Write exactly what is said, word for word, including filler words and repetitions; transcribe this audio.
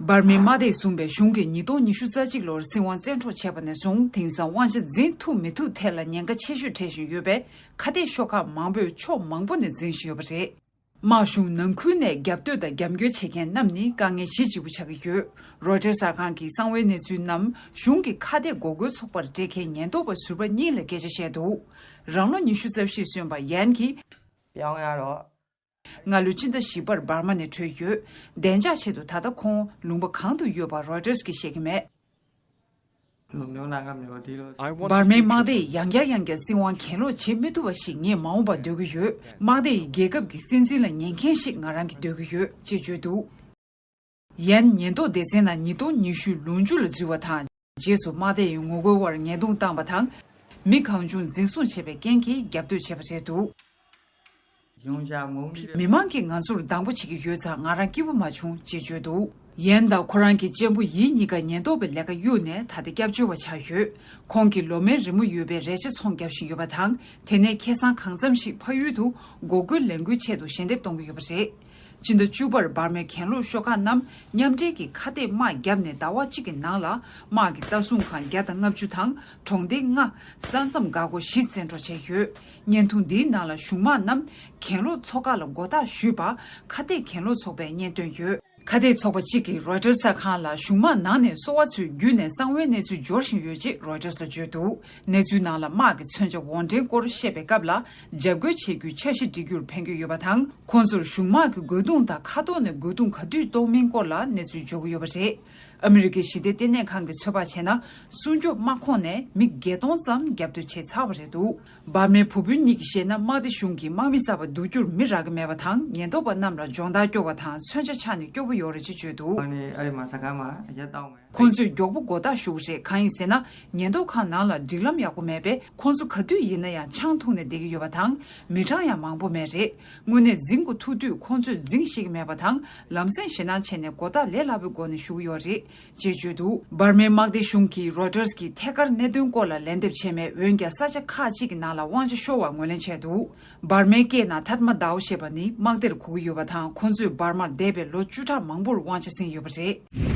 འབར་མའི་དམག་སྡེས་གསུངས་པའི་གཞུང་གིས་ཉིས་སྟོང་ཉི་ཤུ་རྩ་གཅིག་ལོར་སྲིད་དབང་བཙན་འཕྲོག་བྱས་པ་ནས་བཟུང་དེང་སང་དབང་ཆ་འཛིན་ཐུབ་མི་ཐུབ་ཐད་ལ་ཉེན་ཁ་ཆེ་ཤོས་འཕྲད་བཞིན་ཡོད་པས། ཁ་གཏད་ཤོག་ཁག་མང་པོས་ཕྱོགས་མང་པོ་ནས་འཛིན་བཞིན་ཡོད་པ་རེད། དམག་གཞུང་ནང་ཁུལ་ནས་རྒྱབ་གཏོད་དང་རྒྱབ་སྐྱོར་བྱེད་མཁན་རྣམས་ནི་དཀའ་ངལ་གཞི་གཅིག་པུ་ཆགས་ཀྱི་ཡོད། རོའི་ཊར་གསར་ཁང་གིས་གསང་བའི་གནས་ཚུལ་རྣམས་གཞུང་གི་ཁ་གཏད་འགོག་རྒོལ་ཚོགས་པར་སྤྲད་མཁན་ཉེན་རྟོག་པ་ཟུར་པ་གཉིས་ལ་སྐད་ཆ་བཤད་འདུག་རང་ལོ་ཉི་ཤུ་རྩ་བཞི་སོན་པ་ཡན་གྱིས། ပြောင်းရတော့ སྔ་ལོའི་ཕྱི་ཟླ་བཞི་པར་འབར་མ་ནས་བྲོས་ཡོད། བདེ་འཇགས་ཆེད་དུ་ད་ལྟ་ཁོང་ལུང་པ་གང་དུ་ཡོད་པ་རོའི་ཊར་གྱིས་བཤད་ཀྱི་མེད། ལོ་མྱོང་ན་ང་མྱོང་དེ་ལོ། འབར་མའི་དམག་སྡེ་ཡིས་ཡང་བསྐྱར་ཡང་བསྐྱར་སྲིད་དབང་གྱེན་ལོག་བྱེད་མི་ཐུབ་པ་ཞིག་ངས་མ་འོངས་པར་འདོད་ཀྱི་ཡོད། དམག་སྡེ་ཡི་རྒྱལ་ཁབ་ཀྱི་སྲིད་འཛིན་ལ་ཉན་མཁན་ཞིག་ང་རང་གིས་འདོད་ཀྱི་ཡོད་ཅེས་བརྗོད་འདུག་ཡན་ཉེན་རྟོག་སྡེ་ཚན་ནང་ཉིས་སྟོང་ཉི་ཤུ་ལོ་མཇུག་ལ་འཛུལ་བ་དང་། རྗེས་སུ་དམག་སྡེ་ཡི་ངོ་རྒོལ་བར་ཉེས་རྡུང་བཏང་བ་དང་། མི་གང་བྱུང་འཛིན་བཟུང་བྱས་པའི་རྐྱེན་གྱིས་རྒྱབ་གཏོད་བྱས་པ་རེད་འདུག ရုံးချမှု མི་མང་གིས་ང་ཚོར་སྡང་པོ་བྱེད་ཀྱི་ཡོད་ཙང་ང་རང་སྐྱིད་པོ་མ་བྱུང་ཅེས་བརྗོད་འདུག་ཡན་དང་ཁོ་རང་གི་གཅེན་པོ་ཡི་གཉིས་ཀ་ཉེན་རྟོག་པའི་ལས་ཀ་གཡུགས་ནས་ད་ལྟ་སྐྱབས་བཅོལ་བ་ཆགས་ཡོད། ཁོང་གིས་ལོ་མའི་རི་མོ་ཡོད་པའི་རས་ཆ་ཚོང་བརྒྱབ་བཞིན་ཡོད་པ་དང་། དེ་ནས་ཁེ་བཟང་གང་འཚམ་ཞིག་ཕ་ཡུལ་དུ་འགོག་རྒོལ་ལས་འགུལ་ཆེད་དུ་ཞལ་འདེབས་གཏོང་གི་ཡོད་པ་རེད། སྤྱི་ཟླ་བཅུ་པར་འབར་མའི་གྱེན་ལོག་ཤོག་ཁག་རྣམས་མཉམ་འབྲེལ་གྱིས་ཁ་གཏད་དམག་བརྒྱབ་ནས་ཟླ་བ་གཅིག་གི་ནང་ལ་དམག་གི་ལྟ་སྲུང་ཁང་བརྒྱ་དང་ལྔ་བཅུ་དང་གྲོང་སྡེ་ལྔ། ས་མཚམས་འགག་སྒོ་བཞི་བཙན་འཕྲོག་བྱས་ཡོད། བརྙན་ཐུང་འདིའི་ནང་ལ་གཞུང་དམག་རྣམས་གྱེན་ལོག་ཚོགས་ཁག་ལ་མགོ་བཏགས་ཞུས་པ་ཁ་གཏད་གྱེན་ལོག་ཚོགས་པས་སྙན་བཏོན་ཡོད། ཁ་གཏད་ཚོགས་པ་གཅིག་གིས་རོའི་ཊར་གསར་ཁང་ལ་གཞུང་དམག་ནང་ནས་སོ་པ་ཚོས་བརྒྱུད་ནས་གསང་བའི་གནས་ཚུལ་འབྱོར་བཞིན་ཡོད་ཅེས་རོའི་ཊར་ལ་བརྗོད་འདུག་གནས་ཚུལ་ནང་ལ་དམག་གི་མཚོན་ཆ་དབོར་འདྲེན་སྐོར་བཤད་པའི་སྐབས་ལ་འཇབ་རྒོལ་བྱེད་རྒྱུའི་འཆར་གཞི་སྒྲིག་རྒྱུར་ཕན་གྱི་ཡོད་པ་དང་། ཁོང་ཚོར་གཞུང་དམག་གི་རྒོལ་རྡུང་དང་ཁ་ཐོག་ནས་རྒོལ་རྡུང་ག་དུས་གཏོང་མིན་སྐོར་ལ་གནས་ཚུལ་འབྱོར་གྱི་ཡོད་པ་རེད། ཨ་མི་རི་ཀའི་ཞི་བདེ་ལྟེ་གནས་ཁང་གིས་ཚོད་དཔག་བྱས་ན། སྲུང་སྐྱོབ་དམག་ཁོངས་ནས་མི་བརྒྱད་སྟོང་ཙམ་རྒྱབ་གཏོད་བྱས་ཚར་བ་རེད་འདུག་འབར་མའི་བུ་སྤུན་གཉིས་ཀྱིས་བཤད་ན། དམག་སྡེ་གཞུང་གིས་དམག་མི་གསར་པ་བསྡུ་རྒྱུར་མི་རག་གི་མེད་པ་དང་། ཉེན་རྟོག་པ་རྣམས་ལ་སྦྱོང་བརྡར་སྐྱོ་བ་དང་མཚོན་ཆ་ཆག་ནས་སྐྱོ་པོ་ཡོད་རེད་ཅེས་བརྗོད་འདུག་ཨ་ནི་ཨ་རི་མ་ས་ག་མ་ཡ་ཏའོ་མ། ཁོང་ཚོས་མགྱོགས་པོ་སྒོ་རྟགས་ཞུ་གི་རེད། གང་ཡིན་ཟེར་ན། ཉེན་རྟོག་ཁང་ནང་ལ་སྒྲིག་ལམ་ཡག་པོ་མེད་པས། ཁོང་ཚོ་ག་དུས་ཡིན་ན་ཡང་ཆང་འཐུང་ནས་བསྡད་ཀྱི་ཡོད་པ་དང་། མི་གྲངས་ཡང་མང་པོ་མེད་རེད། དངོས་གནས་འཛིང་དགོས་ཐུག་དུས་ཁོང་ཚོས་འཛིང་ཤེས་ཀྱི་མེད་པ་དང་། ལམ་སེང་ཞེད་སྣང་བྱས་ནས་སྒོ་རྟགས་ལས་སླ་པོའི་སྒོ་ནས་ཞུ་གི་ཡོད་རེད་ཅེས་བརྗོད་འདུག་འབར་མའི་དམག་སྡེ་གཞུང་གིས་རོའི་ཊར་གྱི་ཐད་ཀར་གནད་དོན་སྐོར་ལ་ལན་འདེབས་བྱས་མེད། འོན་ཀྱང་ས་ཆ་ཁག་ཅིག་གི་ནང་ལ་དབང་ཆ་ཤོར་བར་ངོས་ལེན་བྱས་འདུག་འབར་མའི་སྐད་ནང་ཐཱ་ཏ་མ་དའོ་ཞེས་པ་ནི་དམག་སྡེར་གོ་གི་ཡོད་པ་དང་། ཁོང་ཚོས་འབར་མར་འདས་པའི་ལོ་བཅུ་ཕྲག་མང་པོར་དབང་ཆ་ཟིན་ཡོད་པ་རེད།